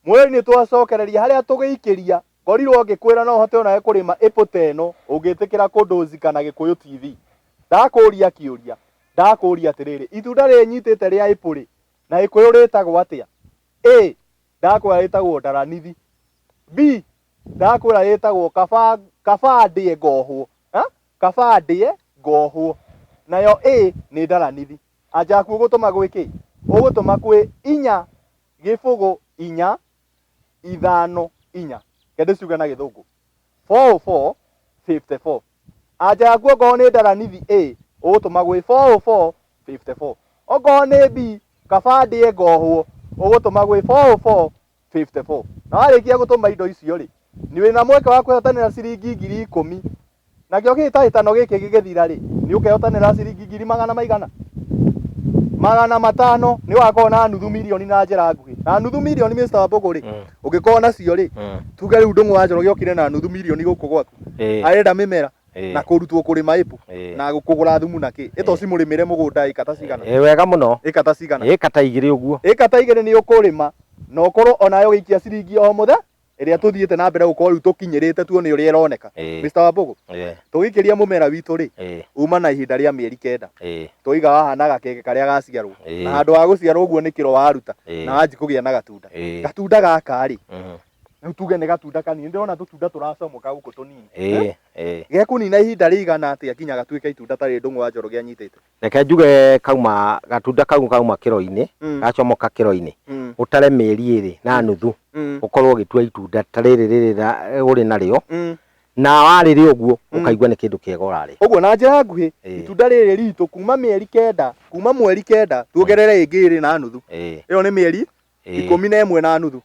Mweri nĩ twacokereria harĩa tũgĩikĩria ngorirwo ngĩkwĩra no ũhote onawe kũrĩma apple ta ĩno ũngĩtĩkĩra kũndũzika na Gĩkũyũ TV. Ndakũria kĩũria, ndakũria atĩrĩrĩ, itunda rĩrĩ nyitĩte rĩa apple rĩ, na Gĩkũyũ rĩtagwo atĩa? A, ndakwĩra rĩtagwo ndaranithi. B, ndakwĩra rĩtagwo kaba kaba ndĩe ngohwo. Ha? Kaba ndĩe ngohwo. Nayo A nĩ ndaranithi. Anja yaku ũgũtũma gwĩ kĩ? Ũgũtũma kwĩ inya gĩbũgũ inya ithano inya. Reke ndĩciuge na gĩthũngũ. 4 4 54. Anja yaku okorwo nĩ ndaranithi A ũgũtũma gwĩ 4 4 54. Okorwo nĩ B kaba ndĩe ngohwo ũgũtũma gwĩ 4 4 54. Na warĩkia gũtũma indo icio rĩ, nĩ wĩna mweke wa kwĩhotanĩra ciringi 10,000. Nakĩo kĩhĩtahĩtano gĩkĩ gĩgĩthira rĩ, nĩ ũkehotanĩra ciringi ngiri magana maigana? 500. Nĩ ũgakorwo na nuthu mirioni na njĩra nguhĩ. Na nuthu mirioni Mr. Wambũgũ rĩ, ũngĩkorwo nacio rĩ, tuge rĩu Ndũng'ũ wa Njoroge okire na nuthu mirioni gũkũ gwaku, arenda mĩmera na kũrutwo kũrĩma ĩpũ na kũgũra thumu na kĩ, ĩta ũcimũrĩmĩre mũgũnda ĩka ta cigana? Ĩ wega mũno. Ĩka ta cigana? Ĩka ta igĩrĩ ũguo. Ĩka ta igĩrĩ nĩ ũkũrĩma na ũkorwo onawe ũgĩikia ciringi o mũthenya ĩrĩa tũthiĩte na mbere gũkorwo rĩu tũkinyĩrĩte tuone ũrĩa ĩroneka. Mr. Wambũgũ, tũgĩikĩria mũmera witũ rĩ, uma na ihinda rĩa mĩeri kenda. Tũiga wahana gakenge karĩa gaciarwo. Na handũ ha gũciarwo ũguo nĩ kĩro waruta na wanji kũgĩa na gatunda. Gatunda gaka rĩ, rĩu tuge nĩ gatunda kanini, ndĩrona tũtunda tũracomoka gũkũ tũnini. Gekũnina ihinda rĩigana atĩa nginya gatuĩke itunda ta rĩrĩ Ndũng'ũ wa Njoroge anyitĩte? Reke njuge kauma gatunda kau kauma kĩro-inĩ gacomoka kĩro-inĩ ũtare mĩeri ĩrĩ na nuthu ũkorwo ũgĩtua itunda ta rĩrĩ rĩrĩ ũrĩ narĩo na warĩrĩa ũguo ũkaigua nĩ kĩndũ kĩega ũrarĩa. Ũguo na njĩra nguhĩ itunda rĩrĩ ritũ kuma mĩeri kenda kuma mweri kenda tuongerere ĩngĩ ĩrĩ na nuthu ĩyo nĩ mĩeri 11 na nuthu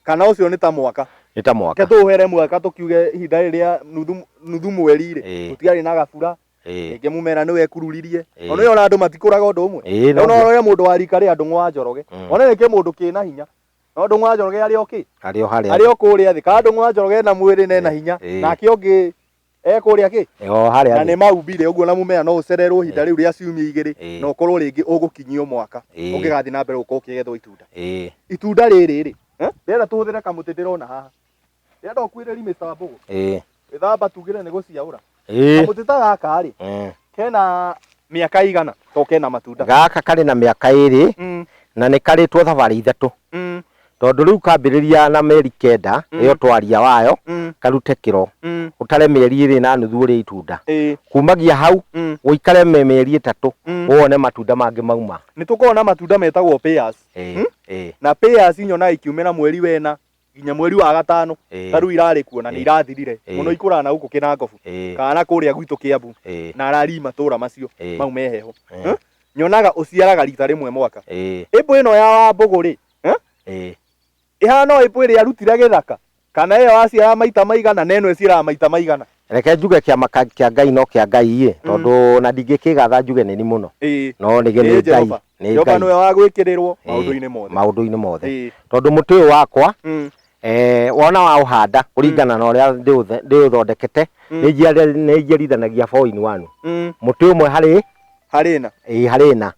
kana ũcio nĩ ta mwaka. Nĩ ta mwaka. Reke tũũhere mwaka tũkiuge ihinda rĩrĩ rĩa nuthu nuthu mweri rĩ gũtiarĩ na gabura rĩngĩ mũmera nĩ wekururirie. Ona ona andũ matikũraga ũndũ ũmwe. Ĩĩ, Ona no ũrore mũndũ wa rika rĩa Ndũng'ũ wa Njoroge one nĩ kĩmũndũ kĩna hinya no Ndũng'ũ wa Njoroge arĩ o kĩ arĩ o harĩa arĩ o kũrĩa thĩ kana Ndũng'ũ wa Njoroge ena mwĩrĩ na ena hinya nake ũngĩ e kũrĩa kĩ o harĩa na nĩ maumbire ũguo na mũmera no ũcererwo ihinda rĩu rĩa ciumia igĩrĩ na ũkorwo rĩngĩ ũgũkinyio mwaka ũngĩgathiĩ na mbere gũkorwo ũkĩgethwo itunda. Itunda rĩrĩ rĩ, ndĩrenda tũhũthĩre kamũtĩ ndĩrona haha. Ndĩrenda ũkuĩrĩri Mr. Wambũgũ. Wĩthamba tugĩre nĩ gũciaũra. Kamũtĩ ta gaka rĩ, kena mĩaka igana to kena matunda? Gaka karĩ na mĩaka ĩrĩ na nĩ karĩtwo thabarĩ ithatũ tondũ rĩu kambĩrĩria na mĩeri kenda ĩyo twaria wayo karute kĩro ũtare mĩeri ĩrĩ na nuthu ũrĩe itunda kumagia hau ũikare mĩeri ĩtatũ wone matunda mangĩ mauma. Nĩ tũkoragwo na matunda metagwo pears. Na pears nyonaga ikiumĩra mweri wena nginya mweri wa gatano. Ta rĩu irarĩ kuo na nĩ irathirire mũno ikũraga na gũkũ Kĩnangobu kana na kũrĩa gwitũ Kĩambu na arari matũra macio mau me heho. Nyonaga ũciaraga rita rĩmwe mwaka. Ĩmbũ ĩno ya Wambũgũ rĩ, ĩhana o ĩmbũ ĩrĩa arutire gĩthaka kana ĩyo waciara maita maigana na ĩno ĩciaraga maita maigana? Reke njuge kĩama kĩa Ngai no kĩa Ngai ĩ, tondũ na ndingĩkĩgatha njuge nĩ ni mũno. No nĩ nĩ Ngai, nĩ Jehova nĩwe wa gwĩkĩrĩrwo maũndũ-inĩ mothe. Maũndũ-inĩ mothe. Tondũ mũtĩ ũyũ wakwa wona waũhanda kũringana na ũrĩa ndĩũthondekete nĩ njiarithanagia four in one. Mũtĩ ũmwe harĩ harĩ ĩna. Ĩĩ, harĩ ĩna.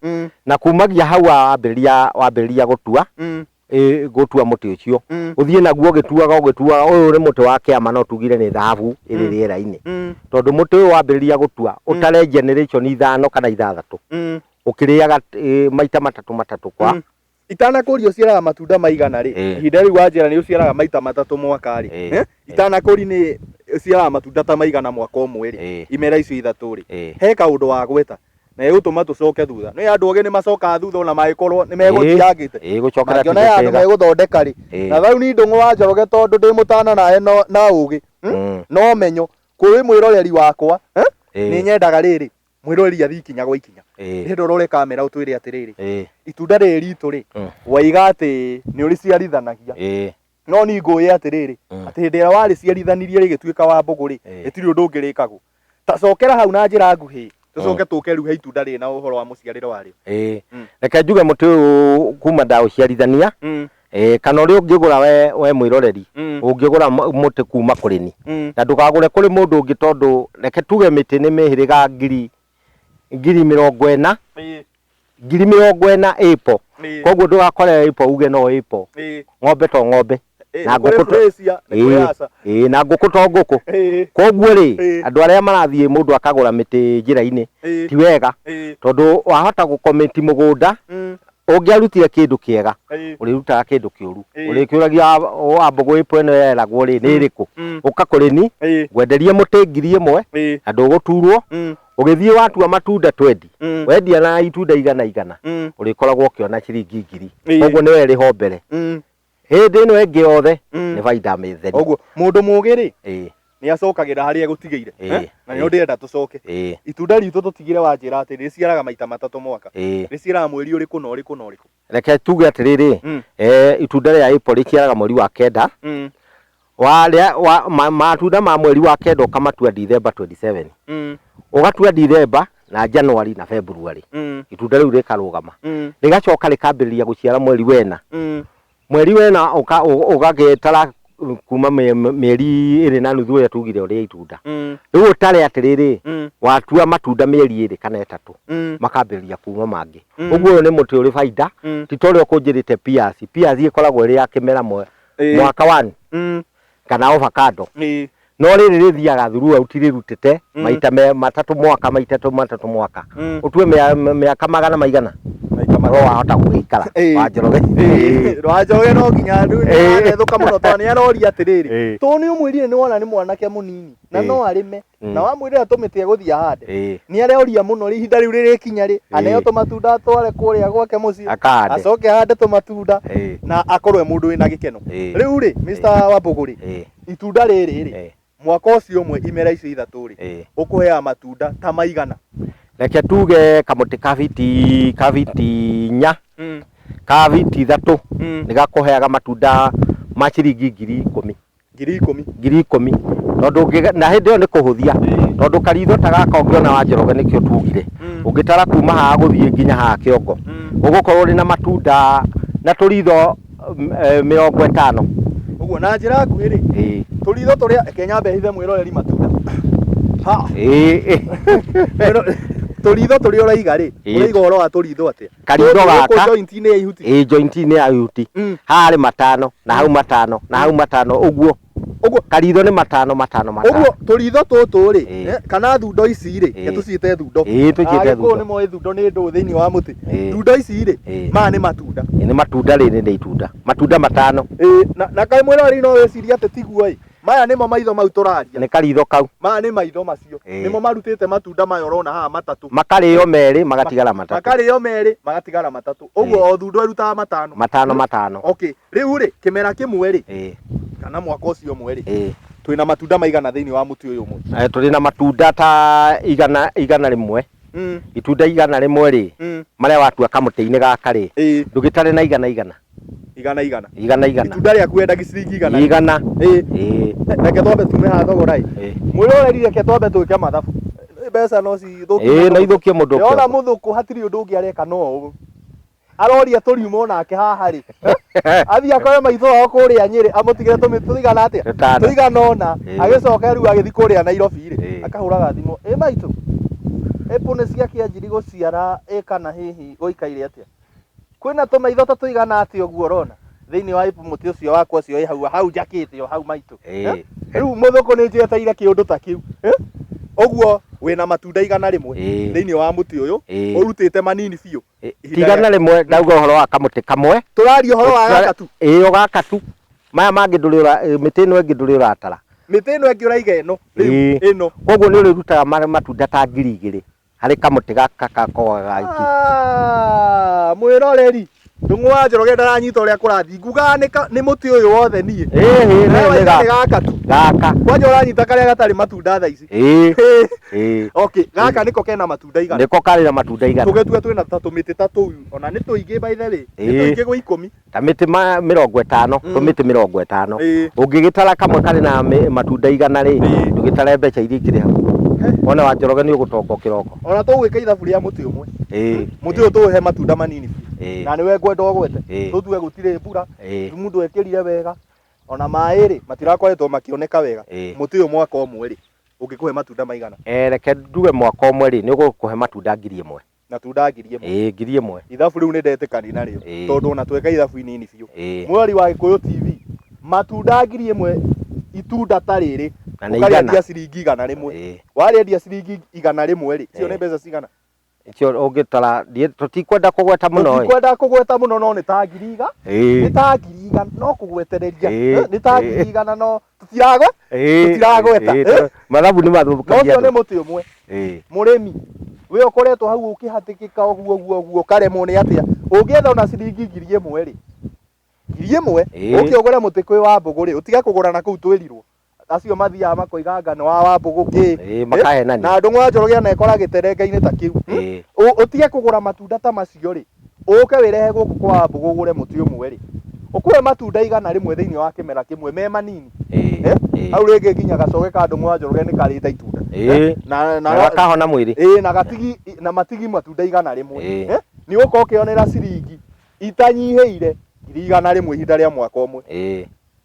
Na kumagia hau wambĩrĩria wambĩrĩria gũtua gũtua mũtĩ ũcio ũthiĩ naguo ũgĩtuaga ũgĩtuaga. Ũyũ nĩ mũtĩ wa kĩama no tugire nĩ thahabu ĩrĩ rĩera-inĩ tondũ mũtĩ ũyũ wambĩrĩria gũtua ũtare generation ithano kana ithathatũ ũkĩrĩaga maita matatũ matatũ kwa Itanakũria ũciaraga matunda maigana rĩ? Ihinda rĩu wanjĩra nĩ ũciaraga maita matatũ mwaka rĩ, itanakũri nĩ ũciaraga matunda ta maigana mwaka ũmwe rĩ, imera icio ithatũ rĩ? He kaũndũ wagweta na ĩgũtũma tũcoke thutha. Nĩ andũ ogĩ nĩ macokaga thutha ona mangĩkorwo nĩ megũthiangĩte Ĩĩ, gũcokera ti mangĩona ya andũ gũtĩga. Megũthondeka rĩ. Na rĩu ni Ndũng'ũ wa Njoroge tondũ ndĩ mũtana nawe na ũgĩ no menyo kũrĩ mwĩroreri wakwa nĩ nyendaga rĩrĩ mwĩroreri athiĩ ikinya gwa ikinya. Ndĩrenda ũrore kamera ũtwĩre atĩrĩrĩ, itunda rĩrĩ ritũ rĩ, waiga atĩ nĩ ũrĩciarithanagia no ni ngũĩ atĩrĩrĩ atĩ hĩndĩ ĩrĩa warĩciarithanirie rĩgĩtuĩka wa mbũgũ rĩ, rĩtirĩ ũndũ ũngĩ rĩkagwo. Ta cokera hau na njĩra nguhĩ tũcoke tũke rĩu he itunda rĩrĩ na ũhoro wa mũciarĩre warĩo. Ĩĩ. Reke njuge mũtĩ ũyũ kuma ndaũciarithania kana ũrĩa ũngĩgũra we, we mwĩroreri ũngĩgũra mũtĩ kuma kũrĩ ni na ndũkagũre kũrĩ mũndũ ũngĩ tondũ reke tuge mĩtĩ nĩ mĩhĩrĩga ngiri 40,000 40,000 ĩpo. Koguo ndũgakore ĩpo uge no ĩpo. Ng'ombe to ng'ombe. Na nĩ kũrĩ ngũkũ to- Frasier, nĩ kũrĩ Ĩĩ, Asa. ĩĩ, na ngũkũ to ngũkũ. Koguo rĩ, andũ arĩa marathiĩ mũndũ akagũra mĩtĩ njĩra-inĩ ti wega, tondũ wahota gũkomiti mũgũnda ũngĩarutire kĩndũ kĩega, ũrĩrutaga kĩndũ kĩũru. Ũrĩkĩũragia wa mbũgũ ĩpo ĩno yeragwo rĩ nĩ ĩrĩkũ? Ũka kũrĩ ni ngwenderie mũtĩ 1000 na ndũgũturwo. Ũgĩthiĩ watua matunda 20, wendia na itunda igana igana, ũrĩkoragwo ũkĩona ciringi 1000. Koguo nĩ werĩho mbere. Hĩndĩ ĩno ĩngĩ yothe nĩ baida mĩtheri. Ũguo mũndũ mũgĩ rĩ nĩ acokagĩra harĩa egũtigĩire. Na nĩho ndĩrenda tũcoke. Itunda ritũ tũtigire wanjĩra atĩ rĩciaraga maita matatũ mwaka. Rĩciaraga mweri ũrĩkũ na ũrĩkũ na ũrĩkũ? Reke tuge atĩrĩrĩ, itunda rĩa apple rĩciaraga mweri wa 9. Matunda ma mweri wa 9 ũkamatua December 27. Ũgatua December na January na February. Itunda rĩu rĩkarũgama. Rĩgacoka rĩkambĩrĩria gũciara mweri wena. Mweri wena ũgagĩtara kuma mĩeri 2 na nuthu ũrĩa tugire ũrĩa itunda. Rĩu ũtare atĩrĩrĩ, watua matunda mĩeri 2 kana 3, makambĩrĩria kuma mangĩ. Ũguo ũyũ nĩ mũtĩ ũrĩ baida, ti ta ũrĩa ũkũnjĩrĩte pears. Pears ĩkoragwo ĩrĩ ya kĩmera mwaka 1 kana avocado. No rĩrĩ rĩthiaga throughout rĩrutĩte maita matatũ mwaka, maita matatũ mwaka. Ũtue mĩaka magana maigana. No wahota gũgĩikara wa Njoroge. Wa Njoroge no nginya rĩu nĩ arethũka mũno tondũ nĩ aroria atĩrĩrĩ, tondũ nĩ ũmwĩrire nĩ wona nĩ mwanake mũnini na no arĩme, na wamwĩrĩra tũmĩtĩ egũthiĩ ahande, nĩ aroria mũno ihinda rĩu rĩrĩkinya rĩ, aneo tũmatunda atware kũrĩa gwake mũciĩ, Akahande. acoke ahande tũmatunda na akorwo e mũndũ wĩna gĩkeno. Rĩu rĩ, Mr. Wambũgũ rĩ, itunda rĩrĩ rĩ, mwaka ũcio ũmwe imera icio ithatũ rĩ, ũkũheaga matunda ta maigana? Reke tuge kamũtĩ ka fiti 4, ka fiti 3, nĩ gakũheaga matunda ma ciringi 10,000. 10,000. 10,000. Tondũ na hĩndĩ ĩyo nĩ kũhũthia. Tondũ karitho ta gaka ũngĩona wa Njoroge nĩkĩo tugire. Ũngĩtara kuma haha gũthiĩ nginya haha kĩongo, ũgũkorwo ũrĩ na matunda na tũritho 50. Ũguo na njĩra nguhĩ rĩ, tũritho tũrĩa, reke nyambe hithe mwĩroreri matunda. Ha. Tũritho tũrĩa ũraiga rĩ, ũraiga ũhoro wa tũritho atĩa? Karitho gaka joint-inĩ ya ihuti. Ĩĩ, joint-inĩ ya ihuti. Haha harĩ 5, na hau 5, na hau 5, ũguo. Ũguo karitho nĩ 5, 5, 5. Ũguo tũritho tũtũ rĩ, kana thundo ici rĩ, reke tũciĩte thundo. Tũciĩte thundo. Agĩkũyũ nĩ moĩ thundo nĩ ndũ thĩinĩ wa mũtĩ. Thundo ici rĩ, maya nĩ matunda. Nĩ matunda rĩrĩ nĩ itunda. Matunda 5. Na kaĩ mwĩroreri no wĩcirie atĩ tiguo ĩ. Maya nĩmo maitho mau tũraria. Nĩ karitho kau. Maya nĩ maitho macio. Nĩmo marutĩte matunda maya ũrona haha matatũ. Makarĩo 2 magatigara 3. Makarĩo 2 magatigara 3. Ũguo o thundo ĩrutaga 5. 5 5. Okay, rĩu rĩ, kĩmera kĩmwe rĩ, kana mwaka ũcio ũmwe rĩ, twĩna matunda maigana thĩinĩ wa mũtĩ ũyũ ũmwe? Tũrĩ na matunda ta 100. Itunda 100 rĩ, marĩa watua kamũtĩ-inĩ gaka rĩ, ndũgĩtare na igana igana. Igana igana. Igana igana. Itunda rĩaku wendagia ciringi igana. Igana. Reke twambe tume haha thogora ĩ. Mwĩroreri reke twambe twĩke mathabu. Mbeca no cithũkie. No ithũkie mũndũ Ndĩrona mũthũkũ hatirĩ ũndũ ũngĩ areka no ũũ. Aroria tũriuma onake haha rĩ. Athiĩ akore maitho wao kũrĩa Nyĩrĩ amũtigĩre tũmĩtĩ tũigana atĩa? Tũigana ũna. Agĩcoka rĩu agĩthiĩ kũrĩa Nairobi rĩ, akahũraga thimũ. Ĩ maitũ, apple nĩ ciakĩanjirie gũciara ĩ kana hihi gũikaire atĩa? Kwĩna tũmaitho ta tũigana atĩa ũguo ũrona thĩinĩ wa apple mũtĩ ũcio wakwa ũcio wĩ hau hau njakĩte o hau maitũ. Rĩu mũthũkũ nĩ njeteire kĩũndũ ta kĩu. Ũguo wĩna matunda 100 thĩinĩ wa mũtĩ ũyũ, ũrutĩte manini biũ. 100 ndauga ũhoro wa kamũtĩ kamwe. Tũraria ũhoro wa gaka tu. O gaka tu. Maya mangĩ ndũrĩ mĩtĩ ĩno ĩngĩ ndũrĩ ũratara. Mĩtĩ ĩno ĩngĩ ũraiga ĩno rĩu ĩno. Koguo nĩ ũrĩrutaga matunda ta 2,000 harĩ kamũtĩ gaka gakoragwo gaiki. Mwĩroreri, Ndung'u wa Njoroge ndaranyita ũrĩa kũrathiĩ. Ngugaga nĩ mũtĩ ũyũ wothe niĩ. Nĩ gaka tu. Gaka. Kwanja ũranyita karĩa gatarĩ matunda thaa ici. Okay, gaka nĩko kena matunda 100. Nĩko karĩ na matunda 100. Tũgĩtue twĩna ta tũmĩtĩ ta tũu. Ona nĩ tũingĩ by the way. Nĩ tũingĩ gwĩ 10. Ta mĩtĩ 50, tũmĩtĩ 50. Ũngĩgĩtara kamwe karĩ na matunda 100 rĩ, ndũgĩtare mbeca iria ikĩrĩ hau. Wone wa Njoroge nĩ ũgũtonga kĩroko. Ona tũgwĩka ithabu rĩa mũtĩ ũmwe. Mũtĩ ũyũ tũũhe matunda manini biũ. Na nĩwe ngwenda ũgwete. Tũtue gũtirĩ mbura, thumu ndwekĩrire wega, ona maĩ rĩ, matirakoretwo makĩoneka wega. Mũtĩ ũyũ mwaka ũmwe rĩ, ũngĩkũhe matunda maigana? Reke nduge mwaka ũmwe rĩ, nĩ ũgũkũhe matunda 1,000. Matunda 1,000. 1,000. Ithabu rĩu nĩ ndetĩkania narĩo. Tondũ ona tweka ithabu inini biũ. Mwĩrori wa Gĩkũyũ TV, Matunda 1000 itunda ta rĩrĩ Na nĩ igana. ũkarĩendia ciringi 100. Warĩendia ciringi 100 rĩ, icio nĩ mbeca cigana? Icio ũngĩtara tũtikwenda kũgweta mũno ĩ. Tũtikwenda kũgweta mũno no nĩ ta ngiri iga nĩ ta 100,000 no kũgwetereria. Nĩ ta 100,000 no tũtiragwe tũtiragweta. Mathabu nĩ No mathũkagia ũcio nĩ andũ. mũtĩ ũmwe. Mũrĩmi we ũkoretwo hau ũkĩhatĩkĩka ũguo ũguo ũguo ũkaremwo nĩ atĩa ũngĩetha ona ciringi 1000 rĩ, 1000 ũke ũgũre mũtĩ kwĩ Wambũgũ rĩ, ũtige kũgũra na kũu twĩrirwo acio mathiaga makoiga anga nĩ wa Wambũgũ kĩ. Makahenania. Na Ndũng'ũ wa Njoroge anekora gĩterenga-inĩ ta kĩu. Ũtige kũgũra matunda ta macio rĩ, ũke wĩrehe gũkũ kwa Wambũgũ ũgũre mũtĩ ũmwe rĩ, ũkue matunda 100 thĩinĩ wa kĩmera kĩmwe me manini. Hau rĩngĩ nginya gacoge ka Ndũng'ũ wa Njoroge nĩ karĩte itunda. Na gakahona mwĩrĩ. Na gatigi na matigi matunda 100. Nĩ ũgũkorwo ũkĩonera ciringi itanyihĩire 100,000 ihinda rĩa mwaka ũmwe.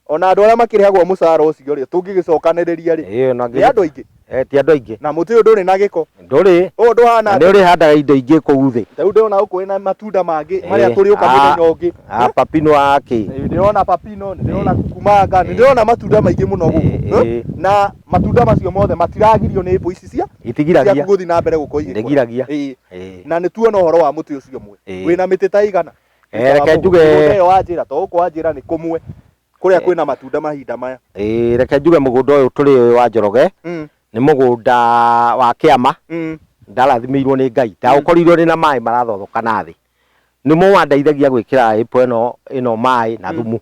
Ona andũ arĩa makĩrĩhagwo mũcara ũcio rĩ, tũngĩgĩcokanĩrĩria rĩ, nĩ andũ aingĩ. Ti andũ aingĩ. Na mũtĩ ũyũ ndũrĩ na gĩko. Ndũrĩ. Ũyũ ndũhana. Nĩ ũrĩhandaga indo ingĩ kũu thĩ. Rĩu ndĩrona gũkũ wĩna matunda mangĩ marĩa tũrĩũka mũthenya ũngĩ. Papino akĩ. Ndĩrona papino, ndĩrona kukumanga, ndĩrona matunda maingĩ mũno gũkũ. Na matunda macio mothe matiragirio nĩ mbũ ici cia Itigiragia. gũthiĩ na mbere gũkorwo igĩkũra. Ndĩgiragia. Na nĩ tuona ũhoro wa mũtĩ ũcio ũmwe. Wĩna mĩtĩ ta igana? Reke njuge mũgũnda ũyũ wa njĩra, to gũkũ wa njĩra nĩ kũmwe kũrĩa kwĩna matunda mahinda maya. Reke njuge mũgũnda ũyũ tũrĩ ũyũ wa Njoroge nĩ mũgũnda wa kĩama, ndarathimĩirwo nĩ Ngai, ndaũkorirwo ndĩ na maĩ marathothoka na thĩ. Nĩmo wandeithagia gwĩkĩra apple ĩno ĩno maĩ na thumu.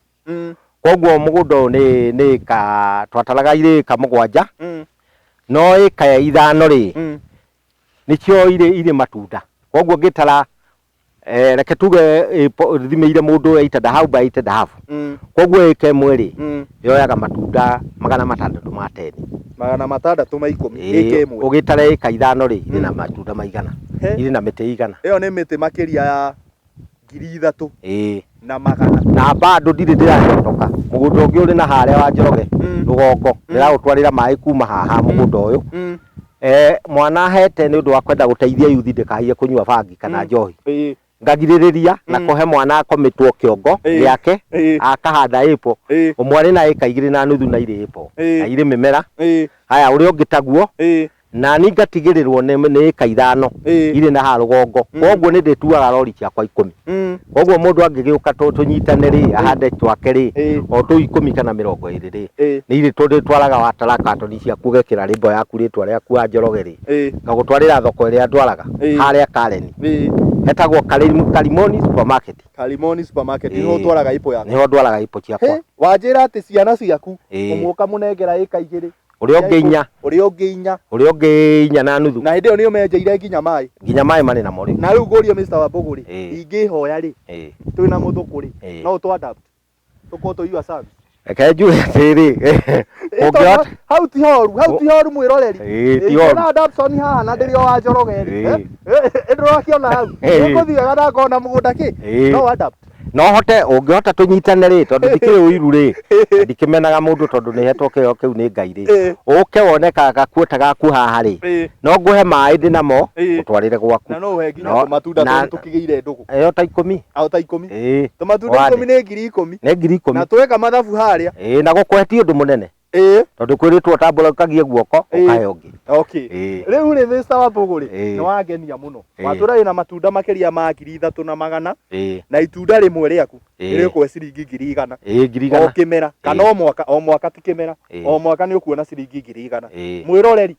Koguo mũgũnda ũyũ nĩ nĩ ĩka twataraga irĩ ĩka mũgwanja, no ĩka ya 5 rĩ, nĩcio irĩ irĩ matunda. Koguo ngĩtara reke tuge thimĩire mũndũ 8 and a half by 8 and a half. Koguo ĩka ĩmwe rĩ, yoyaga matunda 610. 610 ĩka ĩmwe. Ũgĩtara ĩka 5 rĩ, irĩ na matunda maigana, irĩ na mĩtĩ igana. Ĩyo nĩ mĩtĩ makĩria ya 3,100. Na bado ndirĩ ndĩracotoka. Mũgũnda ũngĩ ũrĩ na harĩa wa Njoroge rũgongo, ndĩraũtwarĩra maĩ kuma haha mũgũnda ũyũ. Mwana ahete nĩ ũndũ wa kwenda gũteithia yuthi ndĩkahaie kũnyua bangi kana njohi. Ngagirĩrĩria na kũhe mwana akomitwo kĩongo gĩake akahanda apple. Ũmwe arĩ na ĩka 2.5 na irĩ apple na irĩ mĩmera. Haya ũrĩa ũngĩ taguo. Na niĩ ngatigĩrĩrwo nĩ ĩka 5 irĩ na haha rũgongo. Koguo nĩ ndĩtuaga rori ciakwa 10. Koguo mũndũ angĩgĩũka tũnyitane rĩ, ahande twake rĩ, o tũu 10 kana 20 rĩ, nĩ irĩ tũndĩtwaraga watara katoni ciaku ũgekĩra rĩmbo yaku rĩtwa rĩaku wa Njoroge rĩ, ngagũtwarĩra thoko ĩrĩa ndwaraga harĩa Karen. Hetagwo Karimoni supermarket. Karimoni supermarket nĩho ũtwaraga apple yaku. Nĩho ndwaraga apple ciakwa. Wanjĩra atĩ ciana ciaku ũmwe ũkamũnengera ĩka 2. Ũrĩa ũngĩ 4. Ũrĩa ũngĩ 4. Ũrĩa ũngĩ 4.5. Na hĩndĩ ĩyo nĩ ũmenjeire nginya maĩ. Nginya maĩ marĩ namo rĩu. Na rĩu ngũrie Mr. Wambũgũ rĩ, ingĩhoya rĩ, twĩna mũthũkũ rĩ, no ũtũ adapt tũkorwo tũ your sons. Reke njuge atĩrĩrĩ, ũngĩhota hau ti horu, hau ti horu mwĩroreri. Ti horu. Ndĩrona Adapson haha na ndĩrĩ o wa Njoroge rĩ. Ndũrakĩona hau. Nĩngũthiĩ wega na ngona mũgũnda kĩ? No adapt. No hote ũngĩhota tũnyitane rĩ, tondũ ndikĩrĩ ũiru rĩ, ndikĩmenaga mũndũ tondũ nĩ hetwo kĩheo kĩu nĩ Ngai rĩ, ũke wone gakuota gaku haha rĩ, no ngũhe maĩ ndĩ namo ũtwarĩre gwaku. Na no ũhe nginya tũmatunda tondũ tũkĩgĩire ndũgũ. Ĩyo ta 10. O ta 10. Tũmatunda 10 nĩ 10,000. Nĩ 10,000. Na tweka mathabu harĩa. Na gũkũhe ti ũndũ mũnene. Tondũ kwĩrĩtwo ũtambũrũkagie guoko ũkahe ũngĩ. Okay. Rĩu rĩ Mr. Wambũgũ rĩ, nĩ wangenia mũno. Watwĩra wĩna matunda makĩria ma 3,100 na itunda rĩmwe rĩaku nĩrĩũkũhe ciringi 100,000. 100,000. O kĩmera kana o mwaka, o mwaka ti kĩmera. O mwaka nĩ ũkuona ciringi 100,000. Mwĩroreri,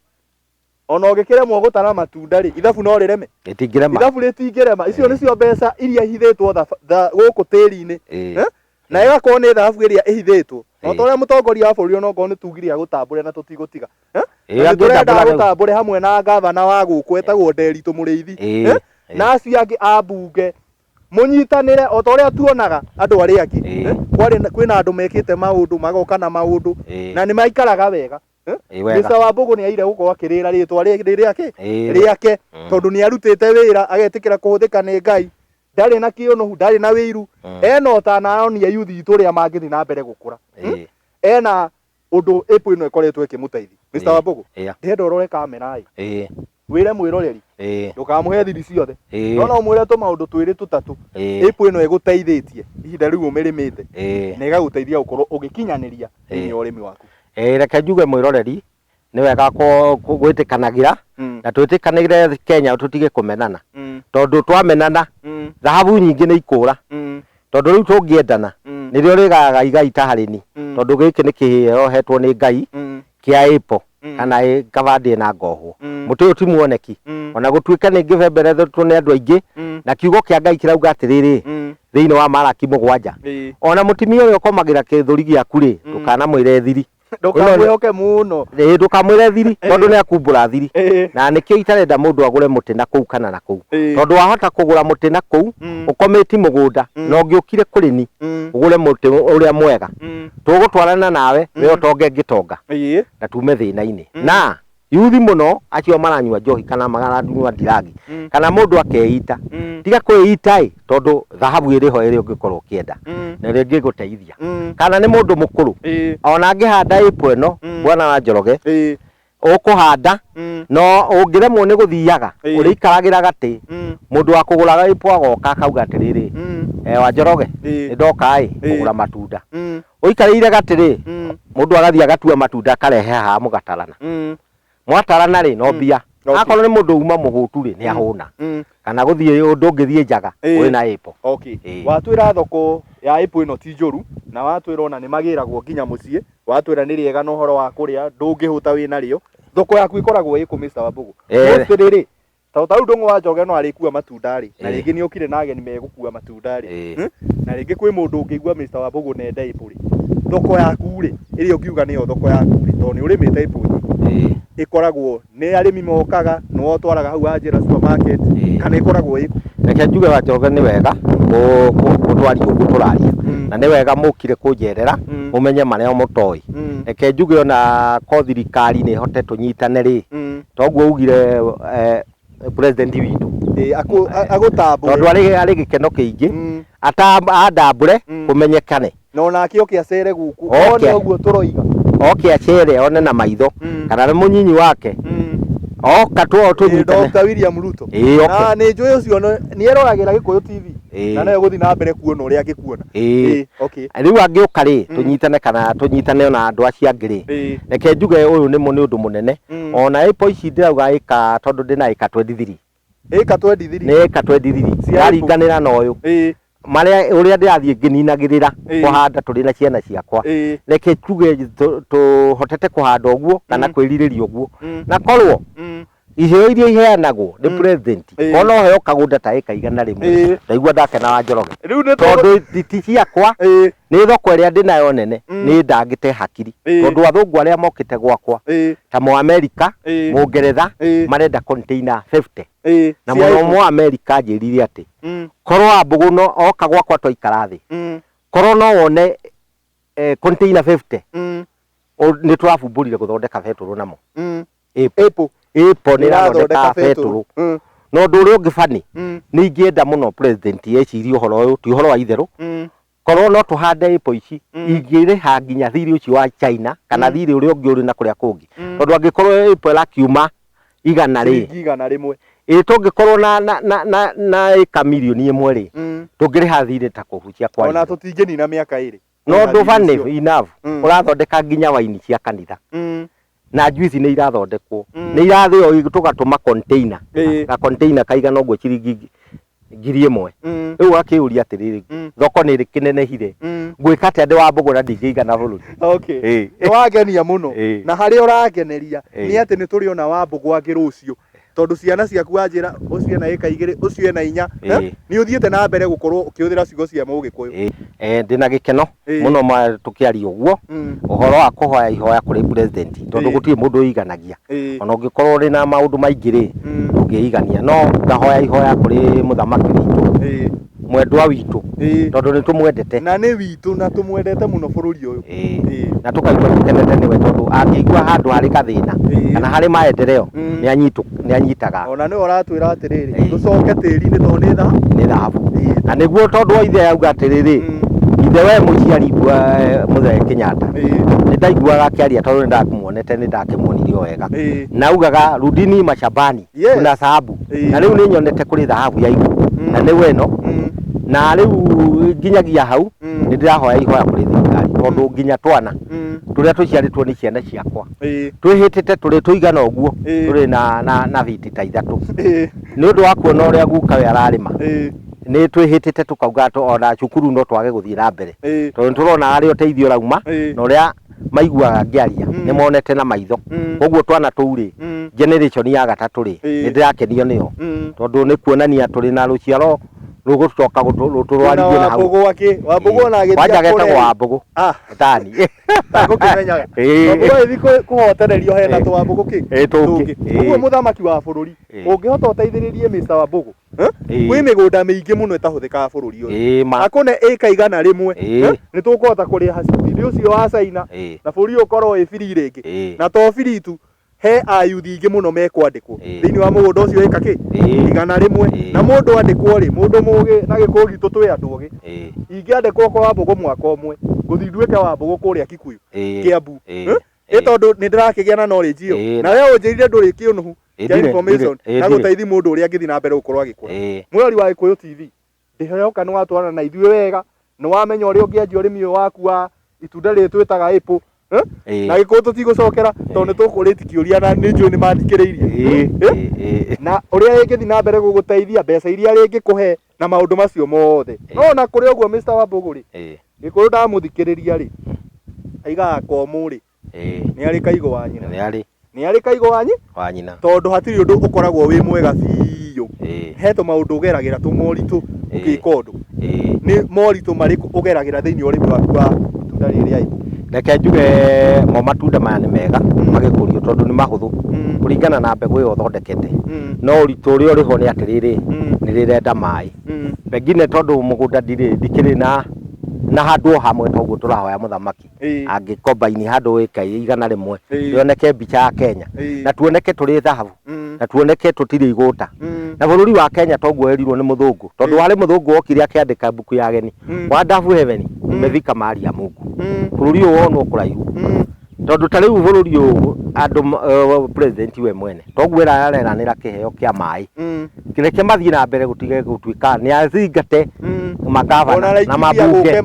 ona ũngĩkĩremwo gũtara matunda rĩ, ithabu no rĩreme? Rĩtingĩrema. Ithabu rĩtingĩrema. Icio nĩcio mbeca iria ihithĩtwo gũkũ tĩri-inĩ. Na ĩgakorwo nĩ thahabu ĩrĩa ĩhithĩtwo. No ta ũrĩa mũtongoria wa bũrũri onokorwo nĩ tugire agũtambũre na tũtigũtiga. Na nĩ tũrenda agũtambũre hamwe na gavana wa gũkũ etagwo Nderitu Mũrĩithi. Na acio angĩ a mbunge mũnyitanĩre o ta ũrĩa tuonaga andũ arĩa angĩ. Kwarĩ kwĩna andũ mekĩte maũndũ magoka na maũndũ na nĩ maikaraga wega. Mr. Wambũgũ nĩ aire gũkorwo akĩrĩra rĩtwa rĩake rĩake tondũ nĩ arutĩte wĩra agetĩkĩra kũhũthĩka nĩ Ngai. Ndarĩ na kĩũnũhu, ndarĩ na wĩiru. Ena ũtana onia yuthi itũ ũrĩa mangĩthiĩ na mbere gũkũra. Ena ũndũ apple ĩno ĩkoretwo ĩkĩmũteithia. Mr. Wambũgũ, ndĩrenda ũrore kamera ĩ. Wĩre mwĩroreri, ndũkamũhe thiri ciothe, no no ũmwĩre tũmaũndũ twĩrĩ tũtatũ apple ĩno ĩgũteithĩtie ihinda rĩu ũmĩrĩmĩte na ĩgagũteithia gũkorwo ũgĩkinyanĩria thĩinĩ wa ũrĩmi waku. Reke njuge mwĩroreri, nĩ wega gwĩtĩkanagĩra na twĩtĩkanĩre Kenya tũtige kũmenana, tondũ twamenana thahabu nyingĩ nĩ ikũra, tondũ rĩu tũngĩendana nĩrĩo rĩgayaga igai ta harĩni, tondũ gĩkĩ nĩ kĩheo hetwo nĩ Ngai kĩa apple kana kaba ndĩe na ngohwo. Mũtĩ ũyũ ti muoneki, ona gũtuĩka nĩ ngĩbemberethetwo nĩ andũ aingĩ, na kiugo kĩa Ngai kĩrauga atĩrĩrĩ thĩinĩ wa Maraki 7, ona mũtumia ũrĩa ũkomagĩra kĩthũri gĩaku rĩ, ndũkanamwĩre thiri. Ndũkamwĩhoke mũno. Ĩĩ, ndũkamwĩre thiri, tondũ nĩ akumbũra thiri. Na nĩkĩo itarenda mũndũ agũre mũtĩ na kũu kana na kũu, tondũ wahota kũgũra mũtĩ na kũu ũkomĩti mũgũnda, na ũngĩũkire kũrĩ ni ũgũre mũtĩ ũrĩa mwega, tũgũtwarana nawe we ũtonge ngĩtonga, na tume thĩna-inĩ. Na yuthi mũno acio maranyua njohi kana maranyua ndiragi kana mũndũ akeita, tiga kwĩita ĩ, tondũ thahabu ĩrĩ ho ĩrĩa ũngĩkorwo ũkĩenda na ĩrĩa ĩngĩgũteithia. Kana nĩ mũndũ mũkũrũ, ona angĩhanda ĩpo ĩno, bwana wa Njoroge, ũkũhanda no ũngĩremwo nĩ gũthiaga, ũrĩikaragĩra gatĩ, mũndũ wa kũgũraga ĩpo agoka akauga atĩrĩrĩ, wa Njoroge, nĩ ndoka ĩ kũgũra matunda. Ũikarĩire gatĩ rĩ, mũndũ agathiĩ agatua matunda akarehe haha mũgatarana. Mwatarana rĩ, no mbia. Akorwo nĩ mũndũ uma mũhũtu rĩ, nĩ ahũna. Kana gũthiĩ ũndũ ũngĩthiĩ njaga, ũrĩ na ĩpo. Watwĩra thoko ya ĩpo ĩno ti njũru, na watwĩra ona nĩ magĩragwo nginya mũciĩ, watwĩra nĩ rĩega na ũhoro wa kũrĩa, ndũngĩhũta wĩna rĩo. Thoko yaku ĩkoragwo ĩkũ Mr. Wambugu? Mostly rĩ, ta rĩu Ndũng'ũ wa Njoroge no arĩkua matunda rĩ, na rĩngĩ nĩ okire na ageni megũkua matunda rĩ, na rĩngĩ kwĩ mũndũ ũngĩigua Mr. Wambugu na ende ĩpo rĩ, thoko yaku rĩ, ĩrĩa ũngiuga nĩyo thoko yaku rĩ, tondũ nĩ ũrĩmĩte ĩpo nyingĩ, ĩkoragwo nĩ arĩmi mokaga, nĩwe ũtwaraga hau Wanjĩra supermarket, kana ĩkoragwo ĩkũ? Reke njuge wa Njoroge nĩ wega gũtwaria ũguo tũraria, na nĩ wega mũkire kũnjerera mũmenye marĩa mũtoĩ. Reke njuge ona ko thirikari nĩ ĩhote tũnyitane rĩ, toguo ugire president witũ, agũtambũre, tondũ arĩ gĩkeno kĩingĩ andambũre kũmenyekane, na onake oke acere gũkũ, one ũguo tũroiga, oke acere one na maitho, kana nĩ mũnyinyi wake oka tũnyitane. Dr. William Ruto na nĩ njũĩ ũcio nĩ eroragĩra Gĩkũyũ TV, na no egũthiĩ na mbere kuona ũrĩa angĩkuona. Rĩu angĩũka rĩ, tũnyitane kana tũnyitane ona andũ acio angĩ rĩ, reke njuge ũyũ nĩ ũndũ mũnene. Ona ĩpo ici ndĩrauga ĩka, tondũ ndĩna ĩka 23. Ĩka 23. Nĩ ĩka 23 iraringanĩra na ũyũ marĩa ũrĩa ndĩrathiĩ ngĩninagĩrĩra kũhanda tũrĩ na ciana ciakwa. Reke tuge tũhotete kũhanda ũguo kana kwĩrirĩria ũguo, na korwo iheo iria iheanagwo nĩ president, ona ũheo kagũnda ta ĩka 100, ndaigua ndakena wa Njoroge, tondũ ti ciakwa, nĩ thoko ĩrĩa ndĩnayo nene nĩ ndangĩte hakiri, tondũ athũngũ arĩa mokĩte gwakwa ta mũ Amerika, Mũngeretha, marenda container 50, na mũno mũ Amerika anjĩrire atĩ korwo Wambũgũ no oka gwakwa twaikara thĩ, korwo no wone container 50, nĩ tũrabumbũrire gũthondeka betũrũ namo. Ĩpo nĩ ĩrathondeka betũrũ. Na ũndũ ũrĩa ũngĩ bani, nĩ ingĩenda mũno president ecirie ũhoro ũyũ, ti ũhoro wa itherũ, korwo no tũhande ĩpo ici, ingĩrĩha nginya thirĩ ũcio wa China kana thirĩ ũrĩa ũngĩ ũrĩ na kũrĩa kũngĩ, tondũ angĩkorwo ĩpo ĩrakiuma 100 rĩ, 100. Ĩ tũngĩkorwo na ĩka mirioni 1 rĩ, tũngĩrĩha thirĩ ta kũhucia kwa ona tũtingĩnina mĩaka 2. No ũndũ bani enough, ũrathondeka nginya waini cia kanitha, na juice nĩ irathondekwo, nĩ irathĩo, tũgatũma container, ga container kaigana ũguo ciringi 1000. Rĩu akĩũria atĩrĩrĩ, thoko nĩ ĩkĩnenehire, ngwĩka atĩa ndĩ wa Mbũgũ na ndingĩigana bũrũri? Nĩ wangenia mũno, na harĩa ũrangeneria nĩ atĩ nĩ tũrĩona Wambũgũ angĩ rũciũ, tondũ ciana ciaku wanjĩra ũcio ena ĩka 2, ũcio ena 4, nĩ ũthiĩte na mbere gũkorwo ũkĩhũthĩra ciugo cia Mũgĩkũyũ. Ndĩna gĩkeno mũno tũkĩaria ũguo ũhoro wa kũhoya ihoya kũrĩ president, tondũ gũtirĩ mũndũ ũiganagia, ona ũngĩkorwo ũrĩ na maũndũ maingĩ rĩ, ndũngĩigania, no ngahoya ihoya kũrĩ mũthamaki witũ, mwendwa witũ, tondũ nĩ tũmwendete. Na nĩ witũ na tũmwendete mũno bũrũri ũyũ. Na tũkaigua tũkenete nĩwe, tondũ angĩigua handũ harĩ gathĩna kana harĩ maendeleo, nĩ anyitaga. Ona nĩwe ũratwĩra atĩrĩrĩ, tũcoke tĩri-inĩ tondũ nĩ nĩ thahabu, na nĩguo tondũ wa ithe auga atĩrĩrĩ, Ithe we mũciari Mũthee Kenyatta nĩ ndaiguaga akĩaria tondũ nĩ ndakĩmuonete, nĩ ndakĩmuonirie o wega. Na augaga rudini mashambani kuna thahabu. Na rĩu nĩ nyonete kũrĩ thahabu ya igũrũ na nĩ weno. Na rĩu nginyagia hau nĩ ndĩrahoya ihoya kũrĩ thirikari tondũ nginya twana tũrĩa tũciarĩtwo nĩ ciana ciakwa twĩhĩtĩte tũrĩ tũigana ũguo tũrĩ na biti ta ithatũ nĩ ũndũ wa kuona ũrĩa guka we ararĩma. Nĩ twĩhĩtĩte tũkauga atĩ ona cukuru no twage gũthiĩ na mbere tondũ nĩ tũrona harĩa ũteithio ũrauma na ũrĩa maiguaga ngĩaria nĩ monete na maitho. Koguo twana tũu rĩ, generation ya gatatũ rĩ, nĩ ndĩrakenio nĩo tondũ nĩ kuonania tũrĩ na rũciaro rũgũcoka rũtũrwarithie na hau. Wambũgũ akĩ Wambũgũ ona agĩthiĩ Kwanja getagwo Wambũgũ. Tani. Ndagũkĩmenyaga. Wambũgũ agĩthiĩ kũhotererio hena tũwambũgũ kĩ? Tũngĩ. Ũguo mũthamaki wa bũrũri ũngĩhota ũteithĩrĩrie Mr. Wambũgũ. Kwĩ mĩgũnda mĩingĩ mũno ĩtahũthĩkaga bũrũri ũyũ. Akũne ĩka 100 nĩ tũkũhota kũrĩha thirĩ ũcio wa China na bũrũri ũyũ ũkorwo wĩ free rĩngĩ. Na to free tu, he ayuthi aingĩ mũno mekwandĩkwo thĩinĩ wa mũgũnda ũcio ĩka kĩ? 100. Na mũndũ andĩkwo rĩ, mũndũ mũgĩ na gĩkũyũ gitũ twĩ andũ ogĩ, ingĩandĩkwo kwa Wambũgũ mwaka ũmwe, ngũthiĩ nduĩke Wambũgũ kũrĩa Kikuyu, Kĩambu. Ĩ tondũ nĩ ndĩrakĩgĩa na knowledge ĩyo. Na we ũnjĩrire ndũrĩ kĩũnũhu kĩa information na gũteithia mũndũ ũrĩa angĩthiĩ na mbere gũkorwo agĩkũra. Mwĩrori wa Gĩkũyũ TV, ndĩrehoka nĩ watwarana na ithuĩ wega, nĩ wamenya ũrĩa ũngĩanjia ũrĩmi ũyũ waku wa itunda rĩrĩ twĩtaga apple. Na Gĩkũyũ tũtigũcokera tondũ nĩ tũkũrĩti kĩũria na nĩ njũĩ nĩ mathikĩrĩirie. Na ũrĩa rĩngĩthiĩ na mbere gũgũteithia, mbeca iria rĩngĩkũhe na maũndũ macio mothe. No ona kũrĩ ũguo Mr. Wambũgũ rĩ, Gĩkũyũ ndamũthikĩrĩria rĩ, aigaga komũ rĩ, nĩ arĩ kaigũ wa nyina. Nĩ arĩ. Nĩ arĩ kaigũ wa wa nyina. Tondũ hatirĩ ũndũ ũkoragwo wĩ mwega biũ. He tũmaũndũ ũgeragĩra tũmoritũ ũgĩka ũndũ. Nĩ moritũ marĩkũ ũgeragĩra thĩinĩ wa ũrĩmi waku wa itunda rĩrĩ rĩa apple? Reke njuge mo matunda maya nĩ mega magĩkũrio tondũ nĩ mahũthũ kũringana na mbegũ ĩyo ũthondekete. No ũritũ ũrĩa ũrĩ ho nĩ atĩrĩrĩ, nĩ rĩrenda maĩ. Pengine tondũ mũgũnda ndirĩ ndikĩrĩ na handũ o hamwe toguo tũrahoya mũthamaki angĩkombaini handũ ĩka 100 rĩoneke mbica ya Kenya na tuoneke tũrĩ thahabu na tuoneke tũtirĩ igũta. Na bũrũri wa Kenya toguo werirwo nĩ mũthũngũ tondũ harĩ mũthũngũ wokire akĩandĩka mbuku ya ageni Wonderful Heaven imefika mahali ya Mungu. Bũrũri ũyũ wonwo kũraihu tondũ ta rĩu bũrũri ũyũ andũ president we mwene toguo areranĩra kĩheo kĩa maĩ reke mathiĩ na mbere gũtige gũtuĩka nĩ athingate magavana na mabunge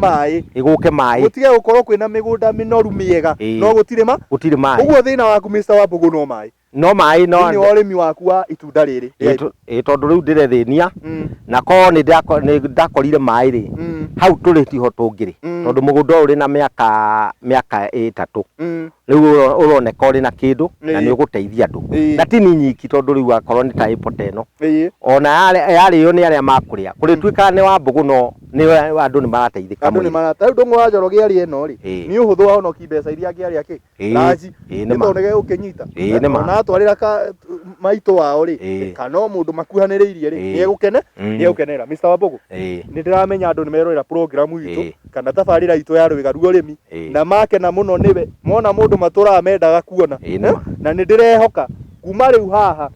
ĩgũke maĩ gũtige gũkorwo kwĩna mĩgũnda mĩnoru mĩega no gũtirĩ ma gũtirĩ maĩ. Ũguo thĩna waku Mr. Wambũgũ no maĩ. No maĩ no thĩinĩ wa ũrĩmi waku wa itunda rĩrĩ. Ĩ tondũ rĩu ndĩrethĩnia na korwo nĩ ndakorire maĩ rĩ hau tũrĩ tiho tũngĩrĩ tondũ mũgũnda ũyũ ũrĩ na mĩaka 3 rĩu ũroneka ũrĩ na kĩndũ na nĩ ũgũteithia andũ na ti ni nyiki tondũ rĩu akorwo nĩ ta apple ta ĩno ona yarĩo nĩ arĩa makũrĩa kũrĩtuĩkaga nĩ Wambũgũ no nĩ andũ nĩ marateithĩka andũ nĩ marata rĩu Ndũng'ũ wa Njoroge arĩa ĩno rĩ nĩ ũhũthũ wahonoki mbeca iria angĩarĩa kĩ ranji nĩ tondũ nĩ gegũkĩnyita ona atwarĩra maitũ wao rĩ kana o mũndũ makuhanĩrĩirie rĩ nĩ egũkenera. Mr. Wambũgũ nĩ ndĩramenya andũ nĩ merorera program itũ kana tabarĩra itũ ya Rwĩga rwa Ũrĩmi na makena mũno nĩwe mona mũndũ matũraga mendaga kuona na nĩ ndĩrehoka kuma rĩu haha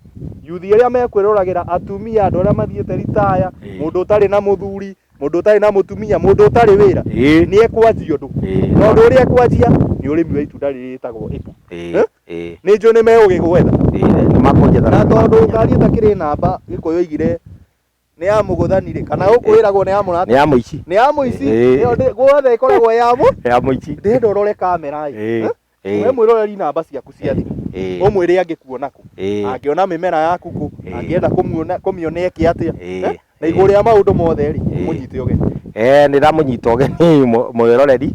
yuthi arĩa mekwĩroragĩra atumia andũ arĩa mathiĩte ritaya mũndũ ũtarĩ na mũthuri mũndũ ũtarĩ na mũtumia mũndũ ũtarĩ wĩra nĩ ekwanjia ũndũ na ũndũ ũrĩa ekwanjia nĩ ũrĩmi wa itunda rĩrĩ rĩtagwo apple. Nĩ njũĩ nĩ megũgĩgwetha na tondũ ngari ĩtakĩrĩ namba Gĩkũyũ oigire nĩ ya mũgũthani rĩ kana gũkũ ĩragwo nĩ ya mũrata nĩ ya mũici nĩ ya mũici guothe ĩkoragwo ya mũici. Ndĩrenda ũrore kamera ĩ we mwĩroreri namba ciaku cia thimũ ũmwĩre angĩkuona kũ angĩona mĩmera yaku kũ angĩenda kũmĩona ĩke atĩa na igũrũ rĩa maũndũ mothe rĩ mũnyite ũgeni. Nĩ ndamũnyita ũgeni mwĩroreri,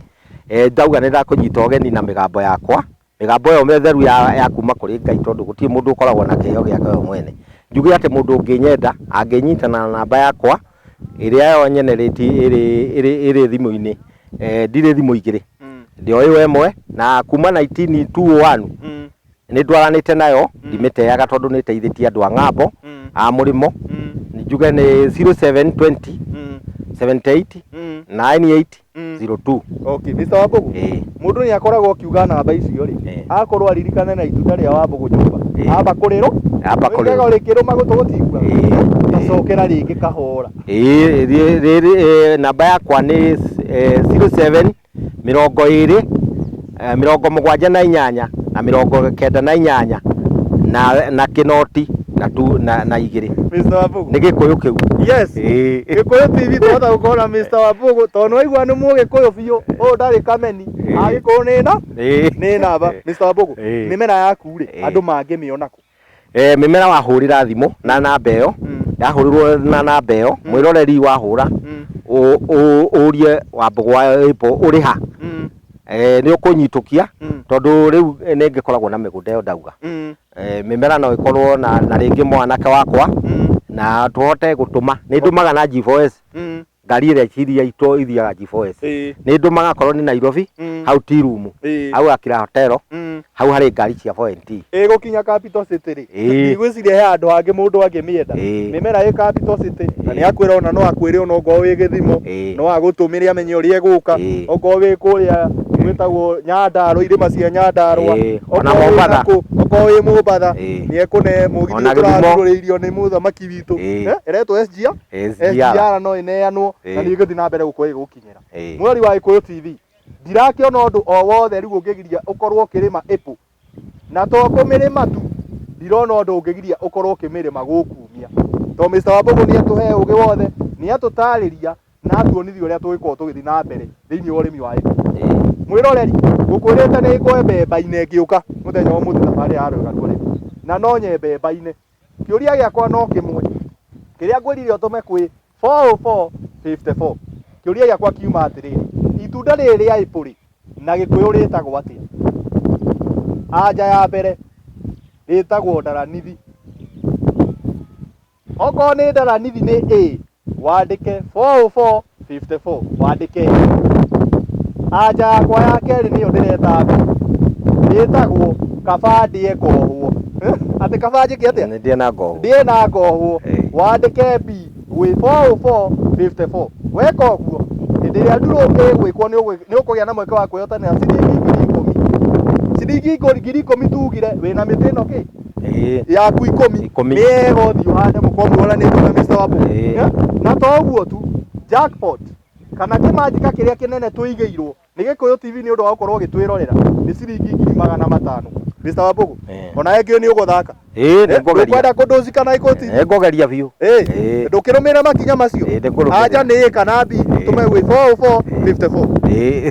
ndauga nĩ ndakũnyita ũgeni na mĩgambo yakwa mĩgambo ĩyo mĩtheru ya kuma kũrĩ Ngai tondũ gũtirĩ mũndũ ũkoragwo na kĩheo gĩake we mwene. Njuge atĩ mũndũ ũngĩnyenda angĩnyita na namba yakwa ĩrĩa yo nyene ĩrĩ thimũ-inĩ, ndirĩ thimũ igĩrĩ, ndĩ o ĩyo ĩmwe na kuma 1921 nĩ ndwaranĩte nayo ndimĩteaga tondũ nĩ ĩteithĩtie andũ a ng'ambo a mũrĩmo. Njuge nĩ 0720 78 98 02. Okay, Mr. Wambũgũ mũndũ nĩ akoragwo akiuga namba icio rĩ akorwo aririkane na itunda rĩa Wambũgũ nyũmba amba kũrĩrũ amba kũrĩrũ rĩkĩrũma gũtũ gũtigua acoke. Cokera rĩngĩ kahora. Ĩĩ, rĩrĩ namba yakwa nĩ 07 20 78 na 98 na kĩnoti na tu na na igĩrĩ. Mr. Wambugu. Nĩ Gĩkũyũ kĩu. Yes. Ĩĩ. Gĩkũyũ TV twahota gũkorwo na Mr. Wambugu tondũ nĩwaigua nĩ Mũgĩkũyũ biũ, ũyũ ndarĩ kameni. Agĩkũyũ nĩ na nĩ namba. Mr. Wambugu, mĩmera yaku rĩ, andũ mangĩmĩona kũ? Eh, mĩmera wahũrĩra thimũ na namba ĩyo yahũrĩrwo na namba ĩyo mwĩroreri wahũra ũrie Wambũgũ wa Apple ũrĩ ha, eh, nĩ ũkũnyitũkia tondũ rĩu nĩ ngĩkoragwo na mĩgũnda ĩyo ndauga. Eh, mĩmera no ĩkorwo na rĩngĩ mwanake wakwa na tũhote gũtũma. Nĩ ndũmaga na G4S. Ngari ĩrĩa ciria ito ithiaga G4S. Nĩ ndũmaga korwo nĩ Nairobi, hau tea room, hau Akira Hotel, hau harĩ ngari cia 4NT. Ĩgũkinya Capital City rĩ? Ndigwĩciria he handũ hangĩ mũndũ angĩmĩenda. Mĩmera ĩ Capital City na nĩ akwĩra ona no akwĩre ona okorwo wĩ Gĩthimo, no agũtũmĩre amenye ũrĩa ĩgũka. Okorwo wĩ kũrĩa gwĩtagwo Nyandarua, irĩma cia Nyandarua, Ona okorwo wĩ Mombatha. nakũ, okorwo wĩ Mombatha, nĩ ekũne mũgithi Ona ũyũ Gĩthumo. tũrathurĩirio nĩ mũthamaki witũ. Ĩretwo SGR? SGR. SGR no ĩneanwo na nĩ ĩgũthiĩ na mbere gũkorwo ĩgĩgũkinyĩra. Mwĩrori wa Gĩkũyũ TV, ndirakĩona ũndũ o wothe rĩu ũngĩgiria ũkorwo ũkĩrĩma apple. Na to kũmĩrĩma tu, ndirona ũndũ ũngĩgiria ũkorwo ũkĩmĩrĩma gũkumia. Tondũ Mr. Wambugu nĩ atũhe ũgĩ wothe, nĩ atũtarĩria na atuonithia ũrĩa tũgĩkorwo tũgĩthiĩ na mbere thĩinĩ wa ũrĩmi wa apple. Mwĩroreri, ngũkwĩrĩte nĩ ngwe mbemba-inĩ ngĩũka mũthenya wa ũmũthĩ thabarĩ ya Rwĩga rwa ũrĩmi. Na no nyembemba-inĩ. Kĩũria gĩakwa no kĩmwe, kĩrĩa ngwĩrire ũtũme kwĩ 40454. Kĩũria gĩakwa kiuma atĩrĩrĩ, itunda rĩrĩ rĩa apple rĩ, na Gĩkũyũ rĩtagwo atĩa? Anja ya mbere rĩtagwo ndaranithi. Okorwo nĩ ndaranithi nĩ A, wandĩke 40454, wandĩke A. Anja yakwa ya kerĩ nĩyo ndĩreta B, rĩtagwo kaba ndĩe ngohwo. Atĩ kaba njĩke atĩa? Nĩ ndĩe na ngohwo. Ndĩe na ngohwo. Wandĩke B gwĩ 40454. Weka ũguo, hĩndĩ ĩrĩa ndurũ ĩgwĩkwo nĩ ũkũgĩa na mweke wa kwĩhotanĩra ciringi 10,000. Ciringi 10,000 tugire wĩna mĩtĩ ĩno kĩ? Yaku ikũmi. Ikũmi. Nĩyega ũthiĩ ũhande mũkorwo mũgũranĩtio na Mr. Wambugu. Na to ũguo tu, jackpot kana kĩmanjĩka kĩrĩa kĩnene tũigĩirwo nĩ Gĩkũyũ TV nĩ ũndũ wa gũkorwo ũgĩtwĩrorera nĩ ciringi 500,000. Mr. Wambugu, ona ĩngĩ nĩ ũgũthaka. Ĩĩ, nĩ ngũgeria. Ndũkwenda kũndũcika na Gĩkũyũ TV? Nĩ ngũgeria biũ. Ndũkĩrũmĩrĩra makinya macio? Ĩĩ, nĩngũrũmĩrĩra. Anja nĩ A kana B, tũme gwĩ 40454.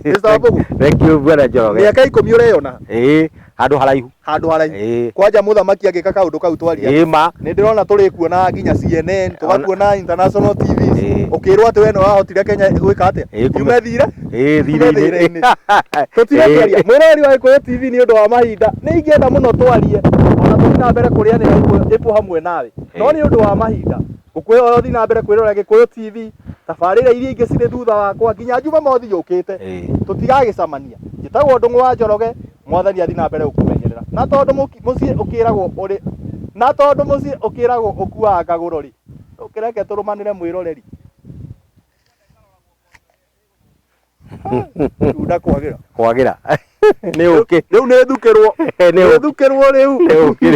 Mr. Wambugu. Thank you Bwana Njoroge. Mĩaka 10 ũreyona? Ĩĩ, handũ haraihu. Handũ haraihu. Kwanja mũthamaki agĩka kaũndũ kau twaria. Ĩĩ ma. Nĩ ndĩrona tũrĩkuona nginya CNN, tũgakuona international TVs. Ũkĩrwo atĩ we nĩ wahotire Kenya gwĩka atĩa? Yume thire? Ĩĩ, thire-inĩ. Tũtirakĩaria. Mwĩroreri wa Gĩkũyũ TV nĩ ũndũ wa mahinda, nĩ ingĩenda mũno twarie ona tũthiĩ na mbere kũrĩanĩra ĩpũ hamwe nawe. No nĩ ũndũ wa mahinda, ngũkwĩhoya ũthiĩ na mbere kwĩrorera Gĩkũyũ TV, tabarĩra iria ingĩ cirĩ thutha wakwa nginya Jumamothi yũkĩte. Tũtigagĩcemania. Njĩtagwo Ndũng'ũ wa Njoroge, Mwathani athiĩ na mbere gũkũmenyerera. Na tondũ mũciĩ ũkĩragwo ũrĩ na tondũ mũciĩ ũkĩragwo ũkuaga kagũro rĩ, ndũkĩreke tũrũmanĩre mwĩroreri. Itunda kwagĩra. Kwagĩra. Nĩ ũkĩ. Rĩu nĩ thukĩrwo. Nĩ thukĩrwo rĩu. Nĩ ũkĩ.